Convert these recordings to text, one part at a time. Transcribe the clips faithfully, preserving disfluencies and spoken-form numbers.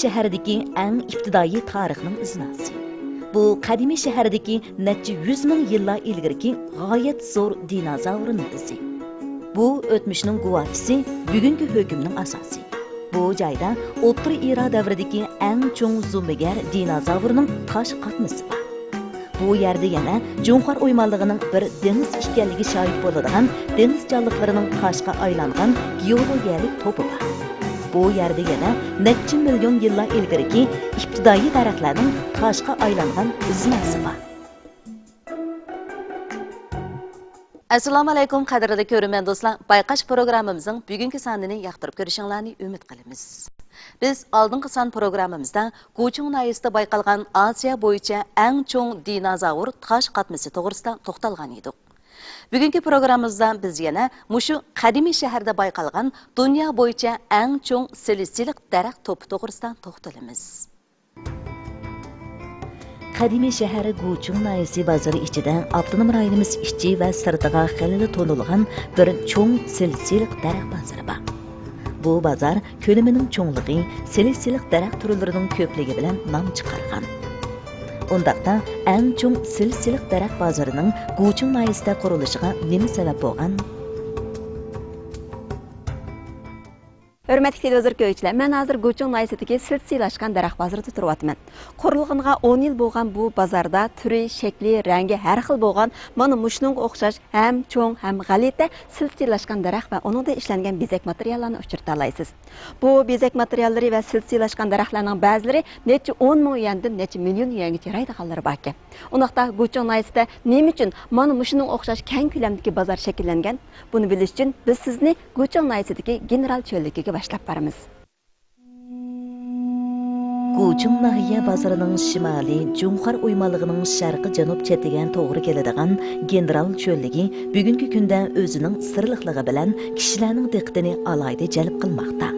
شەھەردىكى ئەڭ ئىپتىدائىي تارىخنىڭ ئىزناسى. بۇ قەدىمىي شەھەردىكى نەچچە يۈز مىڭ يىللار ئىلگىرىكى غايەت زور دىنوزاۋرنىڭ ئىزى. بۇ ئۆتمۈشنىڭ گۇۋاھچىسى، بۈگۈنكى ھۆكۈمنىڭ ئاساسى. بۇ جايدا ئوتتۇرا ئېرا دەۋرىدىكى ئەڭ چوڭ زومىگەر دىنوزاۋرنىڭ تاش قاتمىسى بار. بۇ يەردە يەنە جۇڭخۇار ئويمانلىقىنىڭ بىر دېڭىز ئىكەنلىكى شاھىت بولىدىغان دېڭىز جانلىقلىرىنىڭ تاشقا ئايلانغان گېئولوگىيەلىك توپى بار. بۇ يەردە يەنە نەچچە مىليون يىللار ئىلگىرىكى ئىپتىدائىي دەرەخلەرنىڭ تاشقا ئايلانغان ئىزناسى بار. ئەسسالامۇئەلەيكۇم، قەدىرلىك كۆرۈرمەن دوستلار، بايقاش پروگراممىمىزنىڭ بۈگۈنكى سانىنى ياقتۇرۇپ كۆرۈشۈڭلارنى ئۈمىد قىلىمىز. بىز ئالدىنقى سان پروگراممىمىزدا گۇچۇڭ ناھىيەسىدە بايقالغان ئاسىيا بويىچە ئەڭ چوڭ دىنوزاۋر تاش قاتمىسى توغرىسىدا توختالغان ئىدۇق. بۈگۈنكى پروگراممىمىزدا بىز يەنە مۇشۇ قەدىمىي شەھەردە بايقالغان دۇنيا بويىچە ئەڭ چوڭ سىلىسىلىق دەرەخ توپى توغرىسىدا توختىلىمىز. قەدىمىي شەھەر گۇچۇڭ ناھىيەسى بازىرى ئىچىدە ئاپتونوم رايونىمىز ئىچى ۋە سىرتىغا خېلىلا تونۇلغان بىر چوڭ سىلىسىلىق دەرەخ بازىرى بار. بۇ بازار كۆلىمىنىڭ چوڭلۇقى، سىلىسىلىق دەرەخ تۈرلىرىنىڭ كۆپلۈكى بىلەن نام چىقارغان. ئۇنداقتا، ئەڭ چوڭ سىلىسىلىق دەرەخ بازىرىنىڭ گۇچۇڭ ناھىيەسىدە قۇرۇلۇشىغا نېمە سەۋەب بولغان؟ ھۆرمەتلىك تېلېۋىزور كۆرگۈچىلەر، مەن ھازىر گۇچۇڭ ناھىيەسىدىكى سىلىسىلاشقان دەرەخ بازىرىدا تۇرۇۋاتىمەن. قۇرۇلغىنىغا ئون يىل بولغان بۇ بازاردا تۈرى، شەكلى، رەڭگى ھەر خىل بولغان مانا مۇشۇنىڭغا ئوخشاش ھەم چوڭ، ھەم غەلىتە سىلىسلاشقان دەرەخ ۋە ئۇنىڭدىن ئىشلەنگەن بېزەك ماتېرىياللارنى ئۇچرىتالايسىز. بۇ بېزەك ماتېرىياللىرى ۋە سىلىسلاشقان دەرەخلەرنىڭ بەزىلىرى نەچچە ئون مىڭ يۈەندىن نەچچە مىليون يۈەنگىچە يارايدىغانلىرى باركەن. ئۇنداقتا گۇچۇڭ ناھىيەسىدە نېمە ئۈچۈن مانا مۇشۇنىڭغا ئوخشاش كەڭ كۆلەمدىكى بازار شەكىللەنگەن؟ بۇنى بىلىش ئۈچۈن بىز سىزنى گۇچۇڭ ناھىيەسىدىكى گېنېرال چۆللۈكىگە باشلاپ بارىمىز. گۇچۇڭ ناھىيە بازىرىنىڭ شىمالى جۇڭخۇار ئويمانلىقىنىڭ شەرقىي جەنۇب چېتىگە توغرا كېلىدىغان گېنېرال چۆللۈكى بۈگۈنكى كۈندە ئۆزىنىڭ سىرلىقلىقى بىلەن كىشىلەرنىڭ دىققىتىنى ئالاھىدە جەلپ قىلماقتا.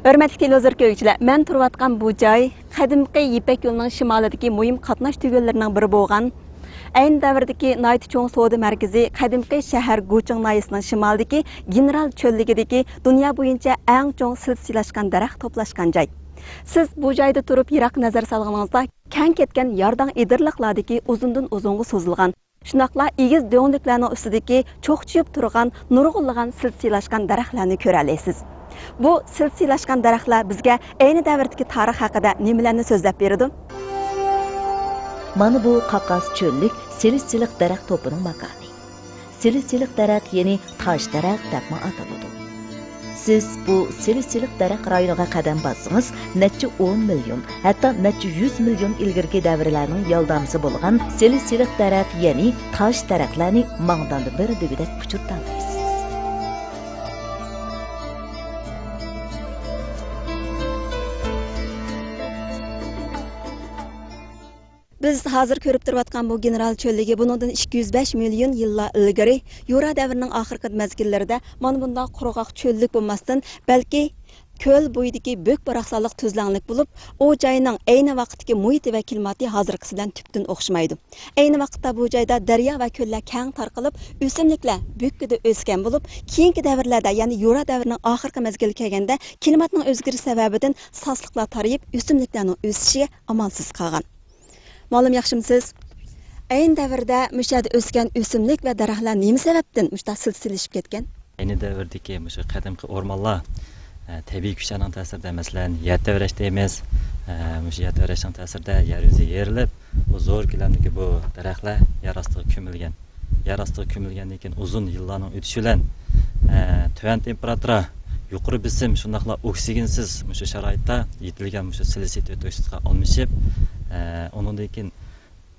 ھۆرمەتلىك تېلېۋىزور كۆرگۈچىلەر، مەن تۇرۇۋاتقان بۇ جاي قەدىمكى يىپەك يولىنىڭ شىمالىدىكى مۇھىم قاتناش تۈگۈنلىرىنىڭ بىرى بولغان، ئەينى دەۋردىكى ناھايىتى چوڭ سودا مەركىزى، قەدىمكى شەھەر گۇچۇڭ ناھىيەسىنىڭ شىمالىدىكى گېنېرال چۆللۈكىدىكى دۇنيا بويىچە ئەڭ چوڭ سىلىسلاشقان دەرەخ توپلاشقان جاي. سىز بۇ جايدا تۇرۇپ يىراق نەزەر سالغىنىڭىزدا، كەڭ كەتكەن يارداڭ ئېدىرلىقلاردىكى ئۇزۇندىن ئۇزۇنغا سوزۇلغان، شۇنداقلا ئېگىز دۆڭلۈكلەرنىڭ ئۈستىدىكى چوقچىيىپ تۇرغان نۇرغۇنلىغان سىلىسلاشقان دەرەخلەرنى كۆرەلەيسىز. بۇ سىلىسلاشقان دەرەخلەر بىزگە ئەينى دەۋردىكى تارىخ ھەققىدە نېمىلەرنى سۆزلەپ بېرىدۇ؟ مانا بۇ قاقاس چۆللۈك سىلىسلىق دەرەخ توپىنىڭ ماكانى. سىلىسلىق دەرەخ، يەنى تاش دەرەخ دەپمۇ ئاتىلىدۇ. سىز بۇ سىلىسلىق دەرەخ رايونىغا قەدەم باسسىڭىز، نەچچە ئون مىليون، ھەتتا نەچچە يۈز مىليون ئىلگىرىكى دەۋرلەرنىڭ يالدامىسى بولغان سىلىسلىق دەرەخ، يەنى تاش دەرەخلەرنى ماڭداندا بىر دېگۈدەك ئۇچرىتالايسىز. بىز ھازىر كۆرۈپ تۇرۇۋاتقان بۇ گېنېرال چۆللۈكى بۇنىڭدىن ئىككى يۈز بەش مىليون يىللار ئىلگىرى يۇرا دەۋرىنىڭ ئاخىرقى مەزگىللىرىدە مانا بۇنداق قۇرغاق چۆللۈك بولماستىن، بەلكى كۆل بويىدىكى بۆك-باراقسانلىق تۈزلەڭلىك بولۇپ، ئۇ جاينىڭ ئەينى ۋاقىتتىكى مۇھىتى ۋە كىلىماتى ھازىرقىسى بىلەن تۈپتىن ئوخشىمايدۇ. ئەينى ۋاقىتتا بۇ جايدا دەريا ۋە كۆللەر كەڭ تارقىلىپ، ئۆسۈملۈكلەر بۈككىدە ئۆسكەن بولۇپ، كېيىنكى دەۋرلەردە، يەنى يۇرا دەۋرىنىڭ ئاخىرقى مەزگىلىگە كەلگەندە، كىلىماتنىڭ ئۆزگىرىشى سەۋەبىدىن ساسلىقلار تارىيىپ، ئۆسۈملۈكلەرنىڭ ئۆسۈشىگە ئامالسىز قالغان. مۇئەللىم، ياخشىمۇسىز؟ ئەينى دەۋردە مۇشۇ يەردە ئۆسكەن ئۆسۈملۈك ۋە دەرەخلەر نېمە سەۋەبتىن مۇشۇنداق سىلسىلىشىپ كەتكەن؟ ئەينى دەۋردىكى مۇشۇ قەدىمكى ئورمانلار، ئە، تەبىئىي كۈچلەرنىڭ تەسىرىدە، مەسىلەن، يەر تەۋرەش دەيمىز، ئە، مۇشۇ يەر تەۋرەشنىڭ تەسىرىدە يەر يۈزى يېرىلىپ، بۇ زور كۆلەمدىكى بۇ دەرەخلەر يەر ئاستىغا كۆمۈلگەن. يەر ئاستىغا كۆمۈلگەندىن كېيىن ئۇزۇن يىللارنىڭ ئۆتۈشى بىلەن، ئە، تۆۋەن تېمپېراتۇرا، يۇقىرى بېسىم، شۇنداقلا ئوكسىگېنسىز مۇشۇ شارائىتتا يېتىلگەن مۇشۇ سىلىسىت ئوكسىدقا ئالمىشىپ، ئە، ئۇنىڭدىن كېيىن،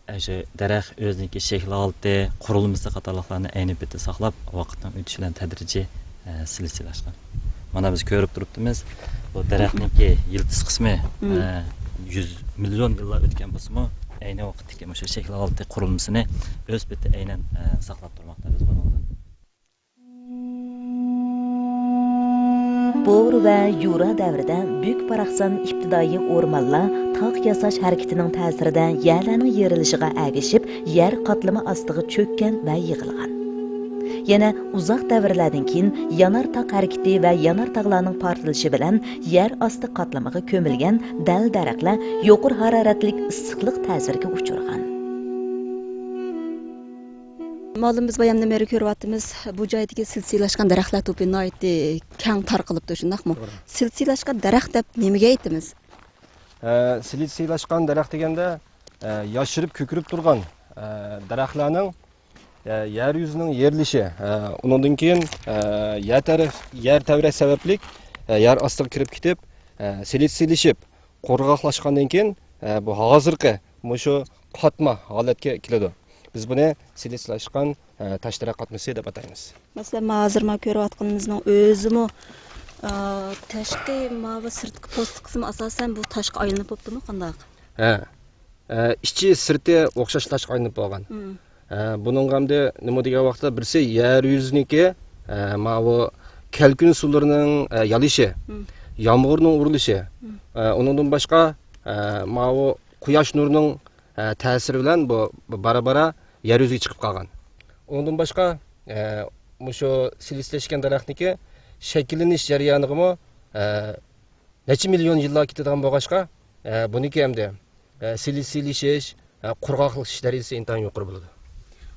ئە، شۇ دەرەخ ئۆزىنىڭكى شەكلى ھالىتى، قۇرۇلمىسى قاتارلىقلارنى ئەينى پېتى ساقلاپ، ۋاقىتنىڭ ئۆتۈشى بىلەن تەدرىجىي، ئە، سىلىسلاشقان. مانا بىز كۆرۈپ تۇرۇپتىمىز، بۇ دەرەخنىڭكى يىلتىز قىسمى، مم. ئە، يۈز مىليون يىللار ئۆتكەن بولسىمۇ، ئەينى ۋاقىتتىكى مۇشۇ شەكلى ھالىتى قۇرۇلمىسىنى ئۆز پېتى ئەينەن، ئە، ساقلاپ تۇرماقتا بىز بۇنىڭدىن. بور ۋە يۇرا دەۋرىدە بۈك-باراقسان ئىپتىدائىي ئورمانلار تاغ ياساش ھەرىكىتىنىڭ تەسىرىدە يەرلەرنىڭ يېرىلىشىغا ئەگىشىپ، يەر قاتلىمى ئاستىغا چۆككەن ۋە يىغىلغان. يەنە ئۇزاق دەۋرلەردىن كېيىن يانار تاغ ھەرىكىتى ۋە يانار تاغلارنىڭ پارتلىشى بىلەن يەر ئاستى قاتلىمىغا كۆمۈلگەن دەل دەرەخلەر يۇقىرى ھارارەتلىك ئىسسىقلىق تەسىرىگە ئۇچرىغان. مۇئەللىم، بىز بايامدىن بېرى كۆرۈۋاتىمىز، بۇ جايدىكى سىلسىلاشقان دەرەخلەر توپى ناھايىتى كەڭ تارقىلىپتۇ، شۇنداقمۇ؟ توغرا. سىلسىلاشقان دەرەخ دەپ نېمىگە ئېيتىمىز؟ ئە، سىلسىلاشقان دەرەخ دېگەندە، ئە، ياشىرىپ كۆكىرىپ تۇرغان، ئە، دەرەخلەرنىڭ، ئە، يەر يۈزىنىڭ يېرىلىشى، ئە، ئۇنىڭدىن كېيىن، ئە، يەر تەۋرە-، يەر تەۋرەش سەۋەبلىك، ئە، يەر ئاستىغا كىرىپ كېتىپ، ئە، سىلسىلىشىپ، قۇرغاقلاشقاندىن كېيىن، ئە، بۇ ھازىرقى مۇشۇ قاتما ھالەتكە كېلىدۇ. بىز بۇنى سىلىسلاشقان، ئە، تاش تەرەق قاتمىسى دەپ ئاتايمىز. مەسىلەن، مانا ھازىر مانا كۆرۈۋاتقىنىمىزنىڭ ئۆزىمۇ، ئە، تاشقى ماۋۇ سىرتقى پوستى قىسمى ئاساسەن بۇ تاشقا ئايلىنىپ بوپتۇمۇ، قانداق؟ ھە. ئە، ئىچى سىرتى ئوخشاش تاشقا ئايلىنىپ بولغان. مم. ئە، بۇنىڭغا ئەمدى نېمە دېگەن ۋاقىتتا، بىرسى يەر يۈزىنىڭكى، ئە، ماۋۇ كەلكۈن سۇلىرىنىڭ، ئە، يالىشى، مم. يامغۇرنىڭ ئۇرۇلۇشى، مم. ئە، ئۇنىڭدىن باشقا، ئە، ماۋۇ قۇياش نۇرىنىڭ، ئە، تەسىرى بىلەن بۇ بارا-بارا يەر يۈزىگە چىقىپ قالغان. ئۇنىڭدىن باشقا، ئە، مۇشۇ سىلىسلەشكەن دەرەخنىڭكى شەكىللىنىش جەريانىغىمۇ، ئە، نەچچە مىليون يىللار كېتىدىغان بولغاچقا، ئە، بۇنىڭكى ئەمدى، ئە، سىلىسلىشىش، ئە، قۇرغاقلىشىش دەرىجىسى ئىنتايىن يۇقىرى بولىدۇ.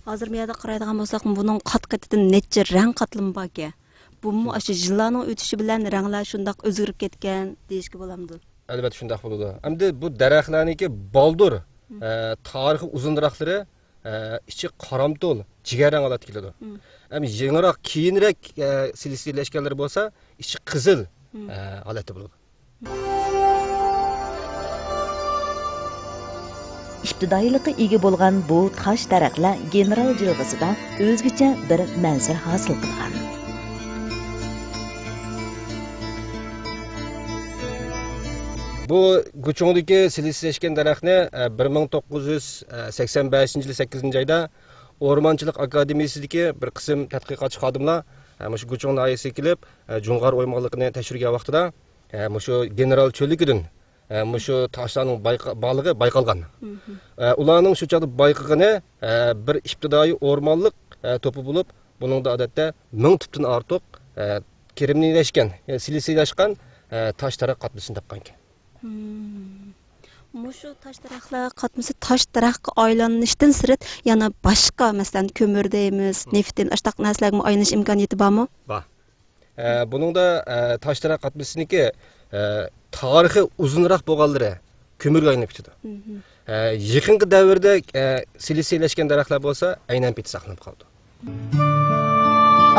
ھازىر بۇ يەردە قارايدىغان بولساق، بۇنىڭ قات-قېتىدىن نەچچە رەڭ قاتلىمى باركەن. بۇمۇ شۇنداق. ئاشۇ يىللارنىڭ ئۆتۈشى بىلەن رەڭلەر شۇنداق ئۆزگىرىپ كەتكەن دېيىشكە بولامدۇ؟ ئەلۋەتتە شۇنداق بولىدۇ. ئەمدى بۇ دەرەخلەرنىڭكى بالدۇر، مم. ئە، تارىخى ئۇزۇنراقلىرى، ئە، ئىچى قارامتۇل، جىگەررەڭ ھالەتتە كېلىدۇ. مم. ئەمما يېڭىراق، كېيىنرەك، ئە، سىلىسلەشكەنلىرى بولسا ئىچى قىزىل، مم. ئە، ھالەتتە بولىدۇ. ئىپتىدائىيلىققا ئىگە بولغان بۇ تاش دەرەخلەر گېنېرال جىلغىسىدا ئۆزگىچە بىر مەنزىرە ھاسىل قىلغان. بۇ گۇچۇڭدىكى سىلىسلەشكەن دەرەخنى، ئە، بىر مىڭ توققۇز يۈز سەكسەن بەشىنچى يىلى سەككىزىنچى ئايدا ئورمانچىلىق ئاكادېمىيىسىدىكى بىر قىسىم تەتقىقاتچى خادىملار، ئە، مۇشۇ گۇچۇڭ ناھىيەسىگە كېلىپ، ئە، جۇڭغار ئويمانلىقىنى تەكشۈرگەن ۋاقتىدا، ئە، مۇشۇ گېنېرال چۆللۈكىدىن، ئە، مۇشۇ تاشلارنىڭ بايقا-، بارلىقى بايقالغان. مم. ئە، ئۇلارنىڭ شۇ چاغدا بايقىغىنى، ئە، بىر ئىپتىدائىي ئورمانلىق، ئە، توپى بولۇپ، بۇنىڭدا ئادەتتە مىڭ تۈپتىن ئارتۇق، ئە، كرېمنىيلەشكەن، يەنى سىلىسىيلاشقان، ئە، تاش تەرەق قاتمىسىنى تاپقانىكەن. مم. مۇشۇ تاش دەرەخلەر قاتمىسى تاش دەرەخكە ئايلىنىشتىن سىرت، يەنە باشقا، مەسىلەن، كۆمۈر دەيمىز، مم. نېفىت دەيمىز، ئاشۇنداق نەرسىلەرگىمۇ ئايلىنىش ئىمكانىيىتى بارمۇ؟ بار. ئە، بۇنىڭدا، ئە، تاش تەرەق قاتمىسىنىڭكى، ئە، تارىخى ئۇزۇنراق بولغانلىرى كۆمۈرگە ئايلىنىپ كېتىدۇ. مم. ئە، يېقىنقى دەۋردە، ئە، سىلىسىيلەشكەن دەرەخلەر بولسا ئەينەن پېتى ساقلىنىپ قالىدۇ.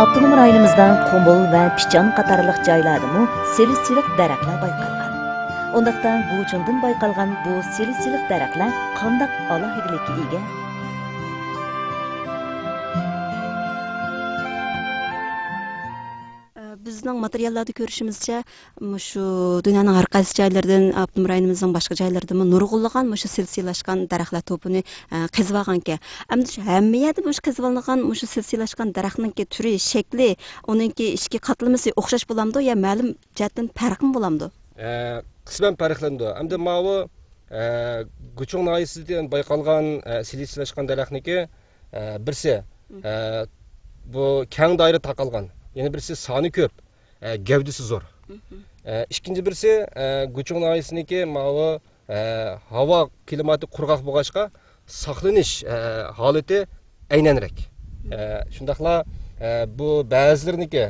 ئاپتونوم رايونىمىزدا قۇمۇل ۋە پىچان قاتارلىق جايلاردىمۇ سىلىسچىلىق دەرەخلەر بايقالغان. ئۇنداقتا گۇچۇڭدىن بايقالغان بۇ سىلىسچىلىق دەرەخلەر قانداق ئالاھىدىلىككە ئىگە؟ ئە، بىزنىڭ ماتېرىياللاردا كۆرۈشىمىزچە، مۇشۇ دۇنيانىڭ ھەر قايسى جايلىرىدىن، ئاپتونوم رايونىمىزنىڭ باشقا جايلىرىدىنمۇ نۇرغۇنلىغان مۇشۇ سىلسىلاشقان دەرەخلەر توپىنى، ئە، قېزىۋالغانىكەن. ئەمدى شۇ ھەممە يەردە مۇشۇ قېزىۋالىنغان مۇشۇ سىلسىلاشقان دەرەخنىڭكى تۈرى، شەكلى، ئۇنىڭكى ئىچكى قاتلىمىسى ئوخشاش بولامدۇ يا مەلۇم جەھەتتىن پەرقمۇ بولامدۇ؟ ئە، قىسمەن پەرقلىنىدۇ. ئەمدى ماۋۇ، ئە، گۇچۇڭ ناھىيەسىدىن بايقالغان، ئە، سىلسىلاشقان دەرەخنىكى، ئە، بىرسى، مم. ئە، بۇ كەڭ دائىرە تارقالغان، يەنە بىرسى سانى كۆپ، ئە، گەۋدىسى زور. مم. ئە، ئىككىنچى بىرسى، ئە، گۇچۇڭ ناھىيەسىنىڭكى ماۋۇ، ئە، ھاۋا كىلىماتى قۇرغاق بولغاچقا، ساقلىنىش، ئە، ھالىتى ئەينەنرەك. مم. ئە، شۇنداقلا، ئە، بۇ بەزىلىرىنىڭكى،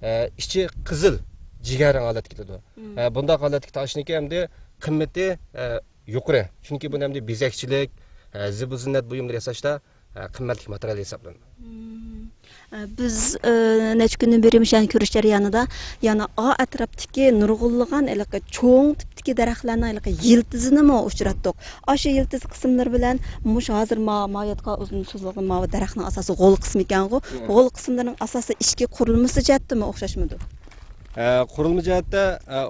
ئە، ئىچى قىزىل، جىگەررەڭ ھالەتكە كېلىدۇ. مم. ئە، بۇنداق ھالەتتىكى تاشنىڭكى ئەمدى قىممىتى، ئە، يۇقىرى. چۈنكى بۇنى ئەمدى بېزەكچىلىك، ئە، زىبۇ زىننەت بۇيۇملىرى ياساشتا، ئە، قىممەتلىك ماتېرىيال ھېسابلىنىدۇ. مم. ئە، بىز، ئە، نەچچە كۈندىن بېرى مۇشۇ يەرنى كۆرۈش جەريانىدا يەنە ئا ئەتراپتىكى نۇرغۇنلىغان ھېلىقى چوڭ تىپتىكى دەرەخلەرنىڭ ھېلىقى يىلتىزىنىمۇ ئۇچراتتۇق. ئاشۇ يىلتىز قىسىملىرى بىلەن مۇشۇ ھازىر ما-، ماۋۇ ياتقان ئۇزۇن سوزۇلغان ماۋۇ دەرەخنىڭ ئاساسى غول قىسمى ئىكەنغۇ. مم. غول قىسىملىرىنىڭ ئاساسىي ئىچكى قۇرۇلمىسى جەھەتتىنمۇ ئوخشاشمىدۇ؟ ئە، قۇرۇلما جەھەتتە، ئە،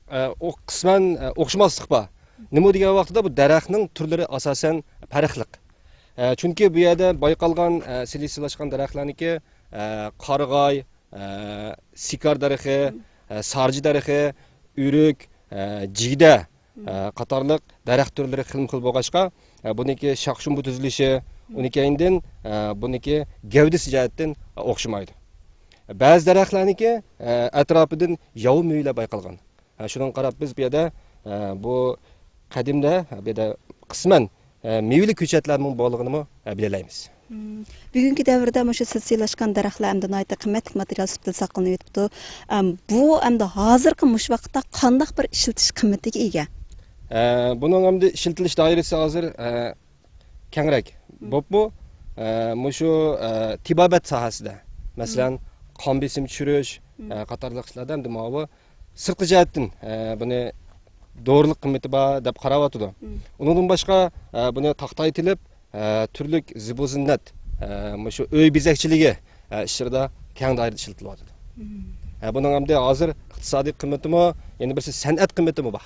ئە، ئۇ قىسمەن، ئە، ئوخشىماسلىق بار. نېمە دېگەن ۋاقتىدا بۇ دەرەخنىڭ تۈرلىرى ئاساسەن پەرقلىق. ئە، چۈنكى بۇ يەردە بايقالغان، ئە، سىلىسلاشقان دەرەخلەرنىڭكى، ئە، قارىغاي، ئە، سىكار دەرىخى، مم. ئە، سارجا دەرىخى، ئۆرۈك، ئە، جىگدە، مم. ئە، قاتارلىق دەرەخ تۈرلىرى خىلمۇ خىل بولغاچقا، ئە، بۇنىڭكى شاخ-شۇمبا تۈزۈلۈشى، ئۇنى كەينىدىن، ئە، بۇنىڭكى گەۋدىسى جەھەتتىن ئوخشىمايدۇ. بەزى دەرەخلەرنىڭكى، ئە، ئەتراپىدىن ياۋا مېۋىلەر بايقالغان. ھە، شۇنىڭغا قاراپ بىز بۇ يەردە، ئە، بۇ قەدىمدە، بۇ يەردە قىسمەن، ئە، مېۋىلىك كۆچەتلەرنىڭ بارلىقىنىمۇ، ئە، بىلەلەيمىز. مم. بۈگۈنكى دەۋردە مۇشۇ سىلسىلاشقان دەرەخلەر ئەمدى ناھايىتى قىممەتلىك ماتېرىيال سۈپىتىدە ساقلىنىۋېتىپتۇ. ئەم، بۇ ئەمدى ھازىرقى مۇشۇ ۋاقىتتا قانداق بىر ئىشلىتىش قىممىتىگە ئىگە؟ ئە، بۇنىڭ ئەمدى ئىشلىتىلىش دائىرىسى ھازىر، ئە، كەڭرەك مم. بولۇپمۇ، ئە، مۇشۇ، ئە، تېبابەت ساھەسىدە، مم. مەسىلەن، قان بېسىمى چۈشۈرۈش، مم. ئە، قاتارلىق ئىشلاردا ئەمدى ماۋۇ سىرتقى جەھەتتىن، ئە، بۇنى دورىلىق قىممىتى بار دەپ قاراۋاتىدۇ. مم. ئۇنىڭدىن باشقا، ئە، بۇنى تاختا ئېتىلىپ، ئە، تۈرلۈك زىبۇ زىننەت، ئە، مۇشۇ ئۆي بېزەكچىلىكى، ئە، ئىشلىرىدا كەڭ دائىرىدە ئىشلىتىلىۋاتىدۇ. مم. ئە، بۇنىڭ ئەمدى ھازىر ئىقتىسادىي قىممىتىمۇ، يەنە بىرسى سەنئەت قىممىتىمۇ بار.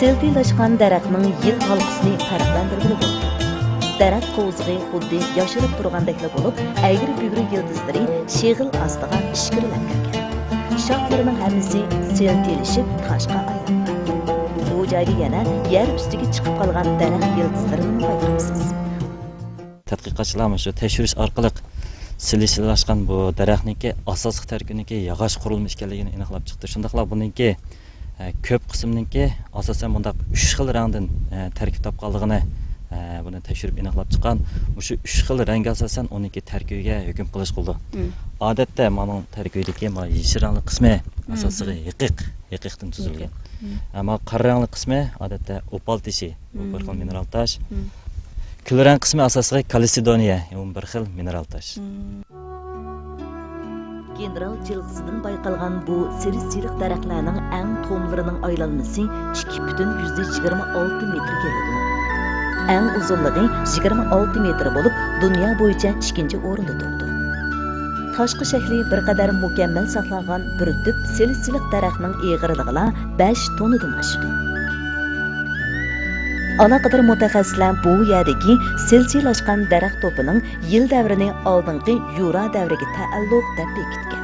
سىلتىلاشقان دەرەخنىڭ يىل ھالقىسىنى پەرقلەندۈرگىلى بولىدۇ. دەرەخ قوۋزىقى خۇددى ياشىرىپ تۇرغاندەكلا بولۇپ، ئەگرى-بۈگرى يىلتىزلىرى شېغىل ئاستىغا ئىچكىرىلەپ كىرگەن. شاخلىرىنىڭ ھەممىسى سىلتىلىشىپ تاشقا ئايلانغان. بۇ جايدا يەنە يەر ئۈستىگە چىقىپ قالغان دەرەخ يىلتىزلىرىنىمۇ بايقايسىز. تەتقىقاتچىلار مۇشۇ تەكشۈرۈش ئارقىلىق سىلىشلاشقان بۇ دەرەخنىڭكى ئاساسلىق تەركىبىنىڭكى ياغاچ قۇرۇلما ئىكەنلىكىنى ئېنىقلاپ چىقتى. شۇنداقلا بۇنىڭكى، ئە، كۆپ قىسمىنىڭكى ئاساسەن مۇنداق ئۈچ خىل رەڭدىن، ئە، تەركىب تاپقانلىقىنى، ئە، بۇنى تەكشۈرۈپ ئېنىقلاپ چىققان. مۇشۇ ئۈچ خىل رەڭگە ئاساسەن ئۇنىڭكى تەركىبىگە ھۆكۈم قىلىشقا بولىدۇ. مم. ئادەتتە مانىڭ تەركىبىدىكى ما يېشىل رەڭلىك قىسمى مم. ئاساسلىقى ھېقىق، ھېقىقتىن تۈزۈلگەن. مم. ئەمما قارا رەڭلىك قىسمى ئادەتتە ئوپال تېشى، بۇ بىر خىل مم. مىنېرال تاش. مم. كۈل رەڭ قىسمى ئاساسلىقى كالسىدونىيە، يەنى بىر خىل مىنېرال تاش. مم. گېنېرال جىلغىسىدىن بايقالغان بۇ سىلىسىيلىق دەرەخلەرنىڭ ئەڭ توملىرىنىڭ ئايلانمىسى ئىككى پۈتۈن يۈزدىن يىگىرمە ئالتە مېتىر كېلىدۇ. ئەڭ ئۇزۇنلۇقى يىگىرمە ئالتە مېتىر بولۇپ، دۇنيا بويىچە ئىككىنچى ئورۇندا تۇرىدۇ. تاشقى شەكلى بىر قەدەر مۇكەممەل ساقلانغان بىر تۈپ سىلىسىلىق دەرەخنىڭ ئېغىرلىقىلا بەش توننىدىن ئاشىدۇ. ئالاقىدار مۇتەخەسسىسلەر بۇ يەردىكى سىلىسىلاشقان دەرەخ توپىنىڭ يىل دەۋرىنى ئالدىنقى يۇرا دەۋرىگە تەئەللۇق دەپ بېكىتكەن.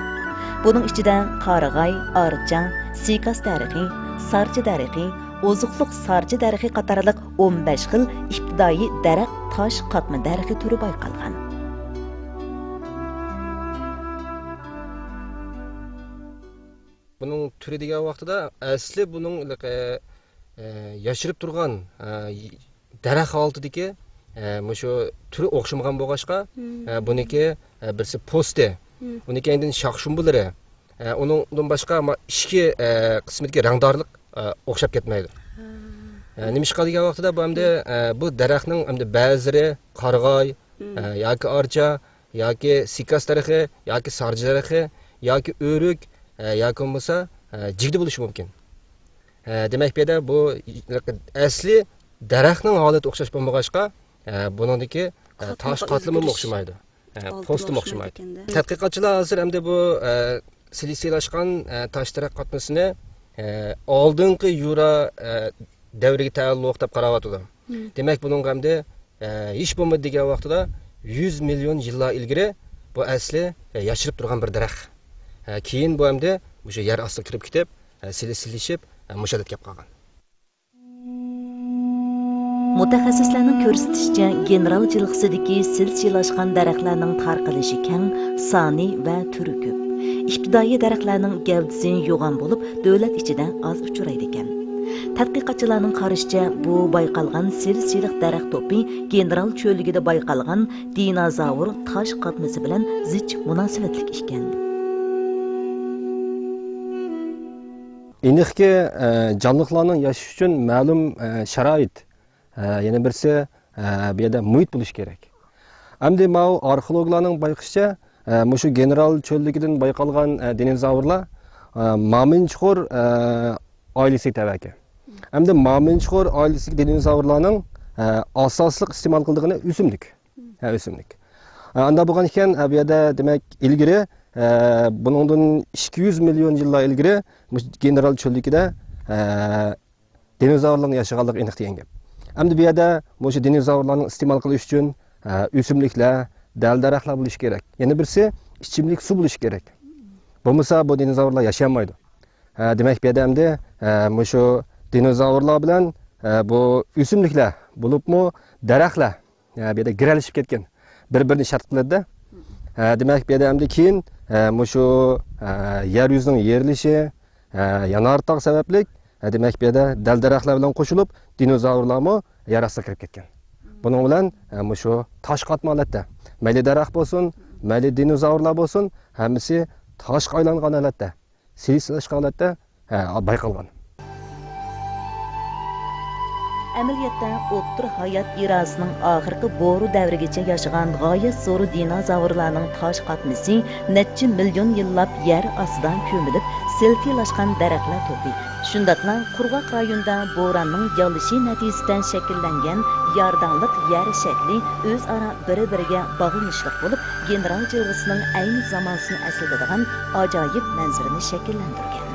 بۇنىڭ ئىچىدە قارىغاي، ئارچا، سىكاس دەرىخى، سارچە دەرىخى، ئوزۇقلۇق سارچە دەرىخى قاتارلىق ئون بەش خىل ئىپتىدائىي دەرەخ تاش قاتما دەرىخى تۈرى بايقالغان. بۇنىڭ تۈرى دېگەن ۋاقتىدا ئەسلى بۇنىڭ، ئە، ئە، ياشىرىپ تۇرغان، ئە، دەرەخ ھالىتىدىكى، ئە، مۇشۇ تۈرى ئوخشىمىغان بولغاچقا، مم. ئە، بۇنىڭكى، ئە، بىرسى پوستى، مم. ئۇنىڭ كەينىدىن شاخ-شۇمبىلىرى، ئە، ئۇنىڭدىن باشقا ما ئىچكى، ئە، قىسمىدىكى رەڭدارلىق، ئە، ئوخشاپ كەتمەيدۇ. ھا. ئە، نېمىشقا دېگەن ۋاقتىدا بۇ ئەمدى، مم. ئە، بۇ دەرەخنىڭ ئەمدى بەزىلىرى قارىغاي، مم. ئە، ياكى ئارچا، ياكى سىكاس دەرىخى، ياكى سارچە دەرىخى، ياكى ئۆرۈك، ئە، ياكى بولمىسا، ئە، جىگدە بولۇشى مۇمكىن. ئە، دېمەك، بۇ يەردە بۇ ئەسلى دەرەخنىڭ ھالىتى ئوخشاش بولمىغاچقا، ئە، بۇنىڭدىكى، ئە، تاش قاتلىمىمۇ ئۆزگىرىش. ئوخشىمايدۇ. ئە، ئالتۇن پوستىمۇ ئوخشىمايدۇ. ئوخشىمايدىكەن-دە. تەتقىقاتچىلار ھازىر ئەمدى بۇ، ئە، سىلىسىيلاشقان، ئە، تاش دەرەخ قاتنىسىنى، ئە، ئالدىنقى يۇرا، ئە، دەۋرىگە تەئەللۇق دەپ قاراۋاتىدۇ. مم. دېمەك، بۇنىڭغا ئەمدى، ئە، ھېچ بولمىدى دېگەن ۋاقتىدا يۈز مىليون يىللار ئىلگىرى بۇ ئەسلى، ئە، ياشىرىپ تۇرغان بىر دەرەخ. ئە، كېيىن بۇ ئەمدى مۇشۇ يەر ئاستىغا كىرىپ كېتىپ، ئە، سىلى سىلىشىپ، ئە، مۇشۇ ھالەتكە كېلىپ قالغان. مۇتەخەسسىسلەرنىڭ كۆرسىتىشىچە، گېنېرال جىلغىسىدىكى سىلچىلاشقان دەرەخلەرنىڭ تارقىلىشى كەڭ، سانى ۋە تۈرى كۆپ. ئىپتىدائىي دەرەخلەرنىڭ گەۋدىسى يوغان بولۇپ، دۆلەت ئىچىدە ئاز ئۇچرايدىكەن. تەتقىقاتچىلارنىڭ قارىشىچە، بۇ بايقالغان سىلچىلىق دەرەخ توپى گېنېرال چۆللۈكىدە بايقالغان دىنوزاۋر تاش قاتنىسى بىلەن زىچ مۇناسىۋەتلىك ئىكەن. ئېنىقكى، ئە، جانلىقلارنىڭ ياشىشى ئۈچۈن مەلۇم، ئە، شارائىت، ئە، يەنە بىرسى، ئە، بۇ يەردە مۇھىت بولۇشى كېرەك. ئەمدى ماۋۇ ئارخېئولوگلارنىڭ بايقىشىچە، ئە، مۇشۇ گېنېرال چۆللۈكىدىن بايقالغان، ئە، دىنوزاۋرلار، ئە، مامىنچخور، ئە، ئائىلىسىگە تەۋە ئىكەن. ئەمدى مامىنچخور ئائىلىسىدىكى دىنوزاۋرلارنىڭ، ئە، ئاساسلىق ئىستېمال قىلىدىغىنى ئۆسۈملۈك. ھە، ئۆسۈملۈك. ئە، ئاندا بولغان ئىكەن، ئە، بۇ يەردە، دېمەك، ئىلگىرى، ئە، بۇنىڭدىن ئىككى يۈز مىليون يىللار ئىلگىرى مۇشۇ گېنېرال چۆللۈكىدە، ئە، دىنوزاۋرلارنىڭ ياشىغانلىقى ئېنىق دېگەن گەپ. ئەمدى بۇ يەردە مۇشۇ دىنوزاۋرلارنىڭ ئىستېمال قىلىش ئۈچۈن، ئە، ئۆسۈملۈكلەر، دەل-دەرەخلەر بولۇشى كېرەك. يەنە بىرسى ئىچىملىك سۇ بولۇشى كېرەك. بولمىسا بۇ دىنوزاۋرلار ياشىيالمايدۇ. ھە، دېمەك، بۇ يەردە ئەمدى، ھە، مۇشۇ دىنوزاۋرلار بىلەن، ئە، بۇ ئۆسۈملۈكلەر، بولۇپمۇ دەرەخلەر، ئە، بۇ يەردە گىرەلىشىپ كەتكەن. بىر-بىرىنى شەرت قىلىدۇ. ئە، دېمەك، بۇ يەردە ئەمدى كېيىن، ئە، مۇشۇ، ئە، يەر يۈزىنىڭ يېرىلىشى، ئە، يانارتاغ سەۋەبلىك، ئە، دېمەك، بۇ يەردە دەل-دەرەخلەر بىلەن قوشۇلۇپ، دىنوزاۋرلارمۇ يەر ئاستىغا كىرىپ كەتكەن. بۇنىڭ بىلەن، ئە، مۇشۇ تاش قاتما ھالەتتە، مەيلى دەرەخ بولسۇن، مەيلى دىنوزاۋرلار بولسۇن، ھەممىسى تاشقا ئايلانغان ھالەتتە، سىلىسلاشقان ھالەتتە، ھە، بايقالغان. ئەمەلىيەتتە، ئوتتۇرا ھايات ئېراسىنىڭ ئاخىرقى بورا دەۋرىگىچە ياشىغان غايەت زور دىنوزاۋرلارنىڭ تاش قاتمىسى نەچچە مىليون يىللاپ يەر ئاستىدا كۆمۈلۈپ، سىلتىلاشقان دەرەخلەر توپى، شۇنداقلا قۇرغاق رايوندا بوراننىڭ يالىشى نەتىجىسىدە شەكىللەنگەن يارداڭلىق يەر شەكلى ئۆزئارا بىر-بىرىگە باغلىنىشلىق بولۇپ، گېنېرال جىلغىسىنىڭ ئەينى زامانىسىنى ئەسلىتىدىغان ئاجايىپ مەنزىرىنى شەكىللەندۈرگەن.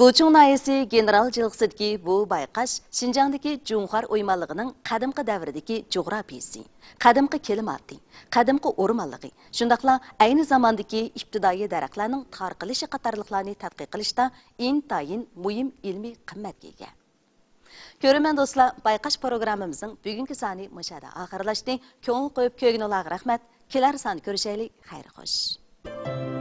گۇچۇڭ ناھىيەسى گېنېرال جىلغىسىدىكى بۇ بايقاش شىنجاڭدىكى جۇڭخۇا ئويمانلىقىنىڭ قەدىمكى دەۋردىكى جۇغراپىيىسى، قەدىمكى كىلىماتى، قەدىمكى ئورمانلىقى، شۇنداقلا ئەينى زاماندىكى ئىپتىدائىي دەرەخلەرنىڭ تارقىلىشى قاتارلىقلارنى تەتقىق قىلىشتا ئىنتايىن مۇھىم ئىلمىي قىممەتكە ئىگە. كۆرۈرمەن دوستلار، بايقاش پروگراممىمىزنىڭ بۈگۈنكى سانى مۇشۇ يەردە ئاخىرلاشتى. كۆڭۈل قويۇپ كۆرگىنىڭلارغا رەھمەت. كېلەر ساندا كۆرۈشەيلى. خەير خوش.